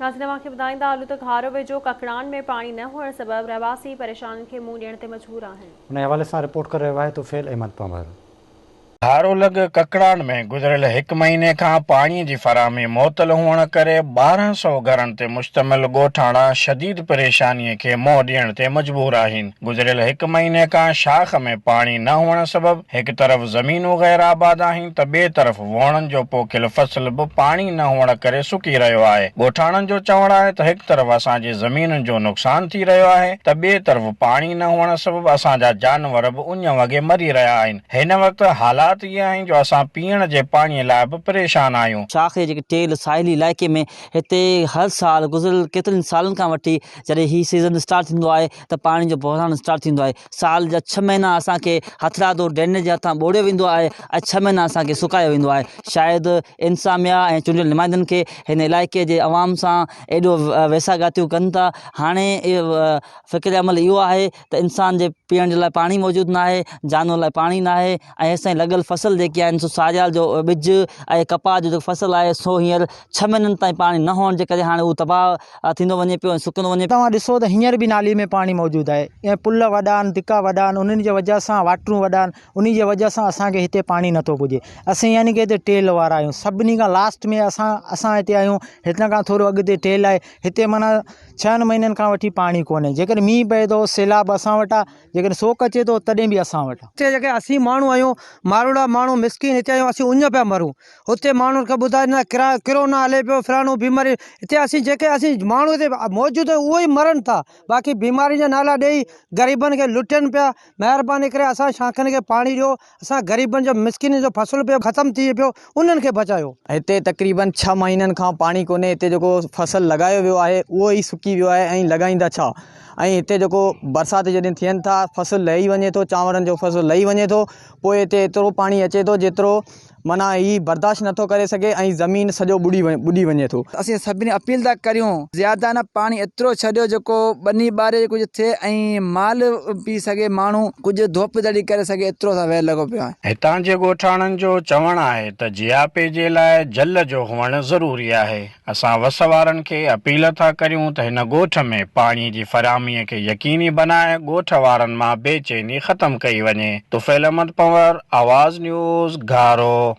ناظرين اوهان کي ٻڌائيندا هلون ته گهارو ويجهو ڪڪڙان ۾ پاڻي نه هئڻ سبب رهواسي پريشانين کي منهن ڏيڻ تي مجبور آهن. انهي حوالي سان رپورٽ ڪري رهيو آهي طفيل احمد پنهور. گهارو لڳ ڪڪڙان ۾ گذريل هڪ مهيني کان پاڻي جي فراهمي معطل هئڻ ڪري 1200 گهرن تي مشتمل ڳوٺاڻا شديد پريشاني کي منهن ڏيڻ تي مجبور آهن. گذريل هڪ مهيني کان شاخ ۾ پاڻي نه هئڻ سبب هڪ طرف زمينون غير آباد آهن ته ٻئي طرف ووڻن جو پوکيل فصل به پاڻي نه هئڻ ڪري سڪي رهيو آهي. ڳوٺاڻن جو چوڻ آهي ته هڪ طرف اسان جي زمينن جو نقصان ٿي رهيو آهي ته ٻئي طرف پاڻي نه هئڻ سبب اسان جا جانور به اڃ وڳي مري رهيا آهن. هن وقت حالات اهي آهن جو اسان پيئڻ جي پاڻي لاء به پريشان آهيون. شاخ جي جيڪي ٽيل ساحلي علائقي ۾ هتي هر سال گذريل ڪيترن سالن کان وٺي جڏهن هي سيزن اسٽارٽ ٿيندو آهي ته پاڻي جو بحران اسٽارٽ ٿيندو آهي سال جا ڇهه مهينا اسان کي هٿرادو ڊرينيج جي هٿان ٻوڙيو ويندو آهي ۽ ڇهه مهينا اسان کي سڪايو ويندو آهي شايد انتظاميا ۽ چونڊيل نمائندن کي هن علائقي جي عوام سان ايڏو ويساهه گهاتيون ڪن ٿا هاڻي فڪر عمل اهو آهي ته انسان جي پيئڻ جي لاء پاڻي موجود ناهي جانور لاء پاڻي ناهي ۽ هيستائين لڳل فصل جيڪي آهن سو ساريال جو ٻج ۽ ڪپاهه جو جيڪو فصل آهي سو هينئر ڇهه مهينن تائين پاڻي نه هئڻ جي ڪري هاڻي اهو تباهه ٿيندو وڃي پيو ۽ سڪندو وڃي پيو. توهان ڏسو ته هينئر به نالي ۾ پاڻي موجود آهي ۽ پل وڏا آهن دڪا وڏا آهن انهن جي وجه سان واٽرون وڏا آهن انهي جي وجه سان اسان کي هتي پاڻي نٿو پڄي اسين يعني ڪي هتي ٽيل وارا آهيون سڀني کان لاسٽ ۾ اسان اسان هتي آهيون هتان کان ٿورو اڳتي ٽيل آهي هتي معنيٰ ڇهن مهينن کان وٺي پاڻي ڪونهي جيڪڏهن مينهن پئي ٿو سيلاب اسان وٽ آهي جيڪڏهن سوڪ اچي ٿو تڏهن به اسان وٽ. هتي جيڪي اسين ماڻهو آهيون ماروئڙا ماڻهو مسڪين هتي آهيون اسين اڃ پيا مرون هتي ماڻهن کي ٻڌائي نه ڪرا ڪرونا هلي پيو فلاڻو بيماري هتي اسين جيڪي اسين ماڻهو هتي موجود آهيون اهي ئي مرن ٿا باقي بيمارين جا نالا ڏئي غريبن کي لٽين پيا مهرباني ڪري اسان شاخن کي پاڻي ڏيو اسان غريبن جو مسڪينن جو فصل پيو ختم ٿئي پيو انهن کي بچايو. هتي تقريبن ڇهه مهينن کان پاڻي ڪونهي هتي جيڪو فصل لڳايو ويو آهي اهو ئي سڪي ويو آهي ۽ لڳائيندا ڇا ۽ هتي جيڪو برسات جڏهن ٿين ٿا فصل لهي وڃي ٿو چانورن جو فصل لهي وڃي ٿو پوء هتي ايترو پاڻي اچي ٿو جيترو معنيٰ هي برداشت نٿو ڪري سگهي ۽ زمين سڄو ٻڏي ٻڏي وڃي ٿو. اسين سڀني اپيل ٿا ڪريون زياده نه پاڻي ايترو ڇڏيو جيڪو ٻني ٻاري ڪجهه ٿئي ۽ مال پي سگهي ماڻهو ڪجهه ڌوپ ڌڙي ڪري سگهي ايترو اسان وير لڳو پيو آهي. هتان جي ڳوٺاڻن جو چوڻ آهي ته جياپي جي لاء جل جو هئڻ ضروري آهي. اسان وس وارن کي اپيل ٿا ڪريون ته هن ڳوٺ ۾ پاڻي جي فراهمي کي يقيني بنائي ڳوٺ وارن مان بي چيني ختم ڪئي وڃي. طفيل احمد پنهور، آواز نيوز، گهارو.